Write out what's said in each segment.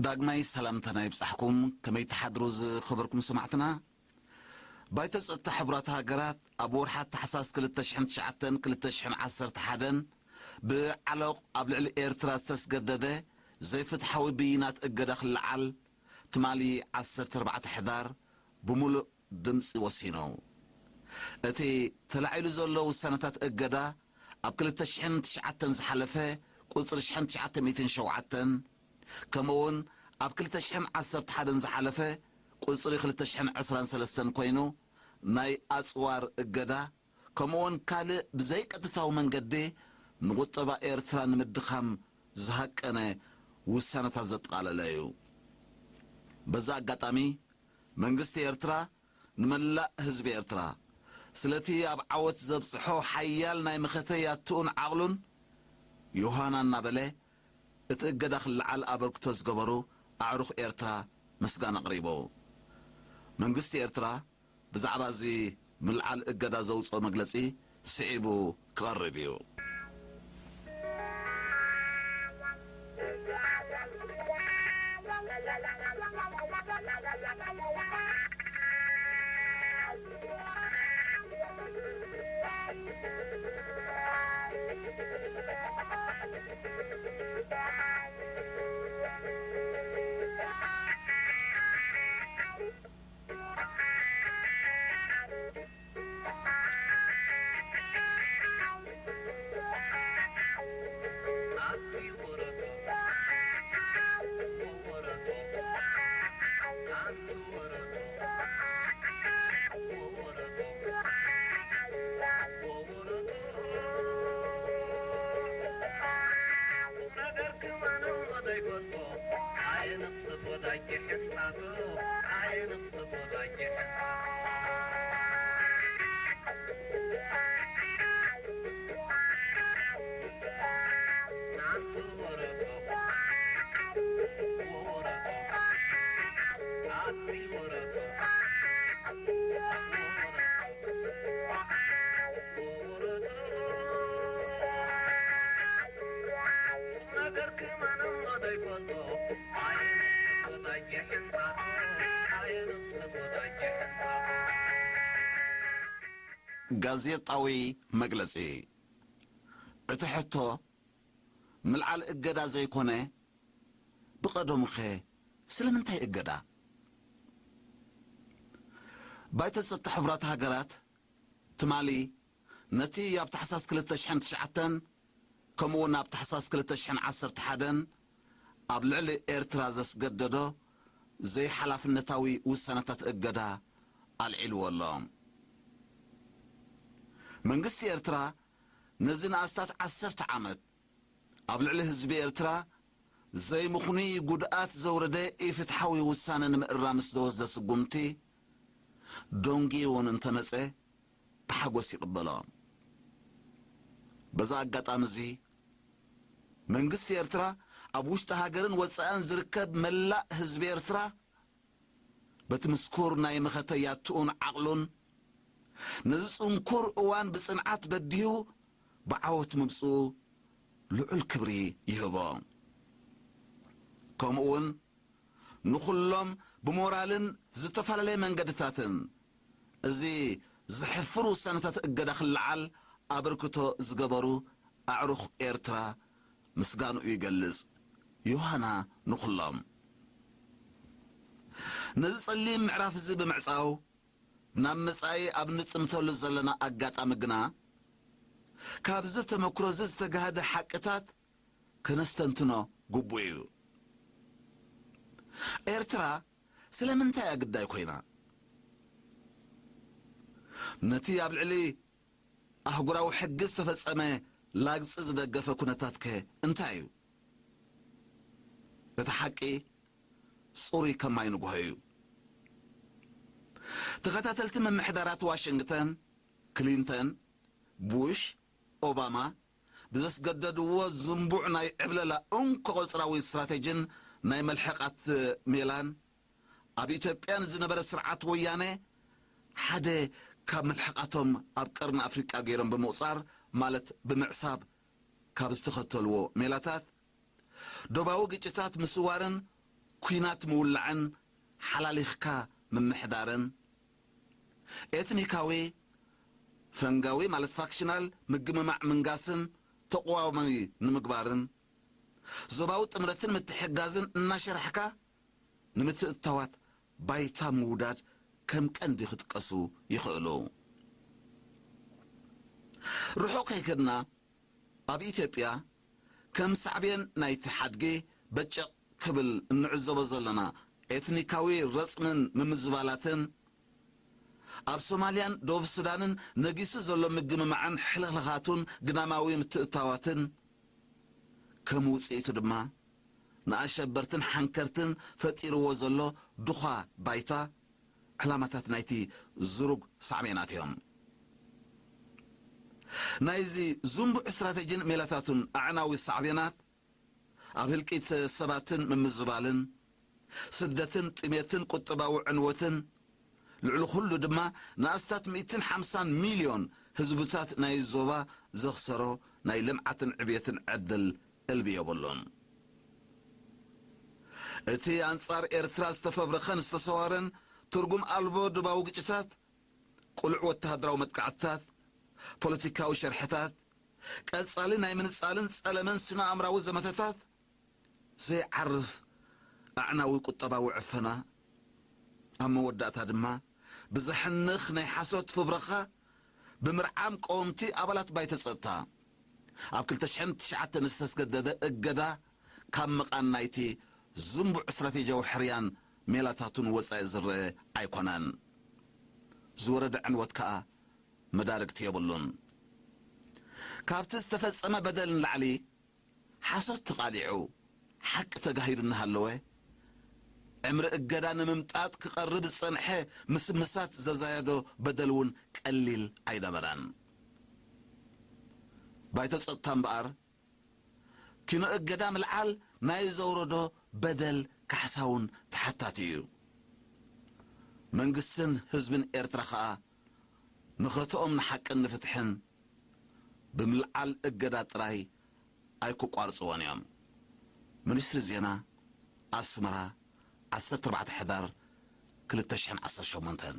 ዳግማይ ሰላምታና ይብጻሕኩም። ከመይ ትሓድሩ ዝኸበርኩም ሰማዕትና? ባይቶ ጸጥታ ሕቡራት ሃገራት ኣብ ወርሓት ታሕሳስ ክልተ ሽሕን ትሽዓተን ክልተ ሽሕን ዓሰርተ ሓደን ብዓሎቕ ኣብ ልዕሊ ኤርትራ ዝተስገደደ ዘይፍትሓዊ ብይናት እገዳ ክለዓል ትማሊ ዓሰርተ ኣርባዕተ ሕዳር ብምሉእ ድምጺ ወሲኑ። እቲ ተላዒሉ ዘሎ ውሳነታት እገዳ ኣብ ክልተ ሽሕን ትሽዓተን ዝሓለፈ ቁጽሪ ሽሕን ትሽዓተ ሚእትን ሸውዓተን፣ ከምኡውን ኣብ ክልተ ሽሕን ዓሰርተ ሓደን ዝሓለፈ ቁጽሪ ክልተ ሽሕን ዕስራን ሰለስተን ኮይኑ፣ ናይ ኣጽዋር እገዳ፣ ከምኡውን ካልእ ብዘይቀጥታዊ መንገዲ ንቁጠባ ኤርትራ ንምድኻም ዝሃቀነ ውሳነታት ዘጠቓለለ እዩ። በዚ ኣጋጣሚ፣ መንግስቲ ኤርትራ ንመላእ ህዝቢ ኤርትራ፣ ስለቲ ኣብ ዓወት ዘብጽሖ ሓያል ናይ መኸተ ያትኡን ዓቕሉን፣ ዮሃና እናበለ፣ እቲ እገዳ ክለዓል ኣበርክቶ ዝገበሩ ኣዕሩኽ ኤርትራ ምስጋና ኣቕሪቡ። መንግስቲ ኤርትራ ብዛዕባ እዚ ምልዓል እገዳ ዘውጽኦ መግለጺ ስዒቡ ክቐርብ እዩ። ጋዜጣዊ መግለጺ። እቲ ሕቶ ምልዓል እገዳ ዘይኮነ፣ ብቐደሙኸ ስለምንታይ እገዳ? ባይቶ ጸጥታ ሕቡራት ሃገራት ትማሊ ነቲ ኣብ ታሕሳስ ክልተ ሽሕን ትሽዓተን ከምኡውን ኣብ ታሕሳስ ክልተ ሽሕን ዓሰርተ ሓደን ኣብ ልዕሊ ኤርትራ ዘስገደዶ ዘይሓላፍነታዊ ውሳነታት እገዳ ኣልዒልዎ ኣሎ። መንግስቲ ኤርትራ ነዚ ንኣስታት ዓሰርተ ዓመት ኣብ ልዕሊ ህዝቢ ኤርትራ ዘይምኽኑይ ጉድኣት ዘውረደ ኢፍትሓዊ ውሳነ ንምእራም ዝተወስደ ስጉምቲ ደንጊ እውን እንተመጸ ብሓጎስ ይቕበሎ። በዛ ኣጋጣሚ እዚ መንግስቲ ኤርትራ ኣብ ውሽጢ ሃገርን ወጻእን ዝርከብ መላእ ህዝቢ ኤርትራ በቲ ምስኩር ናይ መኸተ ያትኡን ዓቕሉን ነዚ ጽንኩር እዋን ብጽንዓት በዲሁ ብዓወት ምምጽኡ ልዑል ክብሪ ይህቦ። ከምኡውን ንኹሎም ብሞራልን ዝተፈላለየ መንገድታትን እዚ ዘሕፍር ውሳነታት እገዳ ክለዓል ኣበርክቶ ዝገበሩ ኣዕሩኽ ኤርትራ ምስጋንኡ ይገልጽ። ዮሃና ንኹሎም። ነዚ ጸሊም ምዕራፍ እዚ ብምዕጻው ናብ መጻኢ ኣብ ንጥምተሉ ዘለና ኣጋጣሚ ግና ካብዚ ተመክሮ እዚ ዝተጋህደ ሓቅታት ከነስተንትኖ ግቡእ እዩ። ኤርትራ ስለምንታይ እያ ግዳይ ኮይና? ነቲ ኣብ ልዕሊ ኣህጉራዊ ሕጊ ዝተፈጸመ ላግጺ ዝደገፈ ኩነታትከ እንታይ እዩ? እቲ ሓቂ ጽሩይ ከማይ ንግሆ እዩ። ተኸታተልቲ ምምሕዳራት ዋሽንግተን፣ ክሊንተን፣ ቡሽ፣ ኦባማ ብዘስገደድዎ ዝንቡዕ ናይ ዕብለላ እንኮ ቆጽራዊ ስትራቴጂን ናይ መልሕቓት ሜላን፣ ኣብ ኢትዮጵያ ንዝነበረ ስርዓት ወያነ ሓደ ካብ መልሕቓቶም ኣብ ቀርኒ ኣፍሪቃ ገይሮም ብምቑጻር፣ ማለት ብምዕሳብ፣ ካብ ዝተኸተልዎ ሜላታት፣ ዶባዊ ግጭታት ምስዋርን ኲናት ምውላዕን ሓላሊኽካ ምምሕዳርን፣ ኤትኒካዊ ፈንጋዊ ማለት ፋክሽናል ምግምማዕ ምንጋስን ተቋዋሚ ንምግባርን፣ ዞባዊ ጥምረትን ምትሕጋዝን እናሸራሕካ ንምትእትታዋት ባይታ ምውዳድ ከም ቀንዲ ክጥቀሱ ይኽእሉ። ርሑቕ ከይከድና ኣብ ኢትዮጵያ ከም ሳዕቤን ናይቲ ሓድጊ በጨቕ ክብል እንዕዘቦ ዘለና ኤትኒካዊ ረጽምን ምምዝባላትን፣ ኣብ ሶማልያን ደቡብ ሱዳንን ነጊሱ ዘሎ ምግምማዕን ሕልኽልኻቱን ግዳማዊ ምትእትታዋትን፣ ከም ውጽኢቱ ድማ ንኣሸበርትን ሓንከርትን ፈጢርዎ ዘሎ ድዃ ባይታ ዕላማታት ናይቲ ዝሩግ ሳዕቤናት እዮም። ናይዚ ዝንቡዕ ስትራተጂን ሜላታቱን ኣዕናዊ ሳዕቤናት ኣብ ህልቂት ሰባትን ምምዝባልን፣ ስደትን ጥሜትን ቁጠባዊ ዕንወትን፣ ልዕሊ ኩሉ ድማ ንኣስታት ሚእትን ሓምሳን ሚልዮን ህዝብታት ናይ ዞባ ዘኽሰሮ ናይ ልምዓትን ዕብየትን ዕድል እልቢ የብሉን። እቲ ኣንጻር ኤርትራ ዝተፈብረኸን ዝተሰዋረን ትርጉም ኣልቦ ዶባዊ ግጭታት፣ ቅሉዕ ወተሃደራዊ መጥቃዕትታት፣ ፖለቲካዊ ሸርሕታት፣ ቀጻሊ ናይ ምንጻልን ጸለመን ስነ ኣእምራዊ ዘመተታት፣ ዘይዓርፍ ኣዕናዊ ቁጠባዊ ዕፈና፣ ኣብ መወዳእታ ድማ ብዘሕንኽ ናይ ሓሶት ፍብረኻ ብምርዓም ቀወምቲ ኣባላት ባይቶ ጸጥታ፣ ኣብ ክልተ ሽሕን ትሽዓተን ዝተስገደደ እገዳ ካብ ምቓን ናይቲ ዝንቡዕ ስትራቴጂያዊ ሕርያን ሜላታቱን ወጻኢ ዝረአ ኣይኮነን። ዝወረደ ዕንወት ከኣ መዳርግቲ የብሉን። ካብቲ ዝተፈጸመ በደል ንላዕሊ፣ ሓሶት ተቓሊዑ ሓቂ ተጋሂዱ እናሃለወ፣ ዕምሪ እገዳ ንምምጣጥ ክቐርብ ዝጸንሐ ምስምሳት ዘዛየዶ በደል እውን ቀሊል ኣይነበረን። ባይቶ ጸጥታ እምበኣር፣ ኪኖ እገዳ ምልዓል ናይ ዘውረዶ በደል ካሕሳ እውን ተሓታቲ እዩ። መንግስትን ህዝብን ኤርትራ ኸኣ መኸተኦም ንሓቅን ንፍትሕን ብምልዓል እገዳ ጥራይ ኣይክቋርጽዎን እዮም። ሚኒስትሪ ዜና፣ ኣስመራ፣ ዓሰርተ ኣርባዕተ ሕዳር ክልተ ሽሕን ዓሰርተ ሸሞንተን።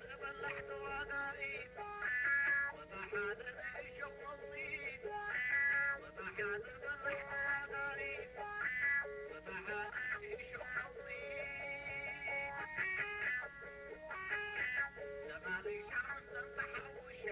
ተበላሕ ተዋጋኢ፣ ወጣሓደ ንእሾኽ መውፂ፣ ወጣሓደ በላሕ ተዋጋኢ፣ ወጣሓደ ንእሾኽ መውፂ፣ ነቓሊ ሸዓን ዘምፀሓ ውሻ።